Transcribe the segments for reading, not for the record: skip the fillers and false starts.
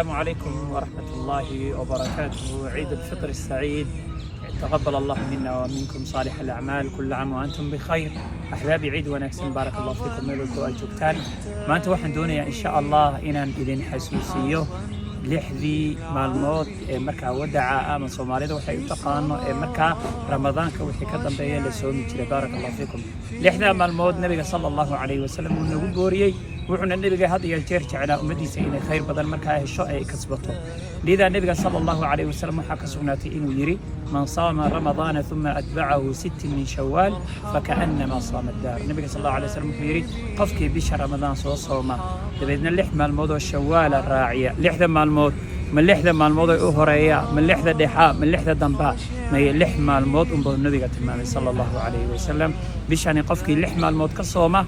السلام عليكم ورحمة الله وبركاته. عيد الفطر السعيد، تقبل الله منا ومنكم صالح الأعمال، كل عام وأنتم بخير. أحبابي، ciid wanaagsan، بارك الله فيكم meel walbo aad joogtaan. Maanta waxaan doonayaa, insha Allah, inaan idin xasuusiyo 6dii maalmood ee markaa wadaca ama Soomaalida waxay u taqaano ee markaa Ramadaanka wixii ka dambeeya la soomi jiray. بارك الله فيكم. 6daa maalmood Nabiga صلى الله عليه وسلم wuu nagu booriyey, wuxuuna Nebiga had iyo jeer jeclaa ummaddiisa inay khayr badan markaa hesho, ay kasbato. Lidaa Nebiga صلى الله عليه وسلم waxaa ka sugnaatay inuu yidhi: "من صام رمضان ثم أتبعه ست من شوال فكأنما صام الدهر." Nebiga صلى الله عليه وسلم wuxuu yidhi: qofkii bisha Ramadaan soo sooma, dabeedna 6 maalmood oo Shawaala raaciya. 6da maalmood, ma 6da maalmood ay u horeeya, ma 6da dhexaa, ma 6da dambaa? Maye, 6 maalmood unbuu Nebiga tilmaamay صلى الله عليه وسلم. Bishani qofkii 6 maalmood ka sooma,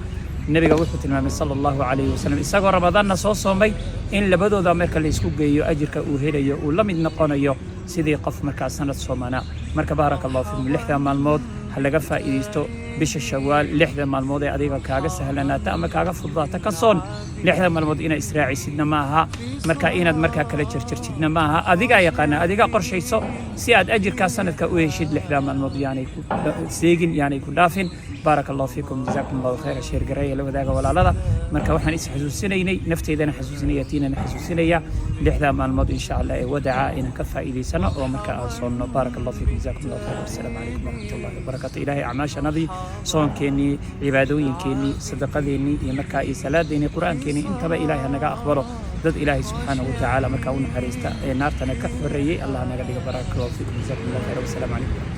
Nebiga wuxuu tilmaamay صلى الله عليه وسلم, isagoo Ramadaanna soo soomay, in labadooda marka la isku geeyo ajirka uu helayo uu la mid noqonayo sidii qof markaa sanad soomanaa. Marka بارك الله فيكم, 6da maalmood ha laga faa'iidaysto. Bisha Shawaal 6da maalmood ee adiga kaaga sahlanaata ama kaaga fududaata ka soon. 6da maalmood inaad israacisidna ma aha, marka inaad markaa kala jarjarjidna ma aha. Adigaa yaqaana, adigaa qorshayso si aad ajirkaa sanadka u heshid. 6da maalmood yaanay ku seegin, yaanay ku dhaafin. بارك الله فيكم، جزاكم الله خيرا. Share gareeya, la wadaaga walaalada. Marka waxaan is xasuusinaynay, nafteydana xasuusinaya, tiinana xasuusinaya, 6da maalmood, insha Allah, ee wadaca inaan ka faa'iidaysano oo marka aan soonno. بارك الله فيكم، جزاكم الله خيرا. والسلام عليكم ورحمة الله وبركاته. Ilaahay acmaashanadii, soonkeenii, cibaadooyinkeenii, sadaqadeennii iyo markaa iyo salaadeenii, Qur-aankeenii, intaba Ilaahay hanaga aqbalo. Dad Ilaahay سبحانه وتعالى markaa u naxariista ee naartana ka xoreeyey Allah naga dhigo. بارك الله فيكم، جزاكم الله خيرا، والسلام عليكم.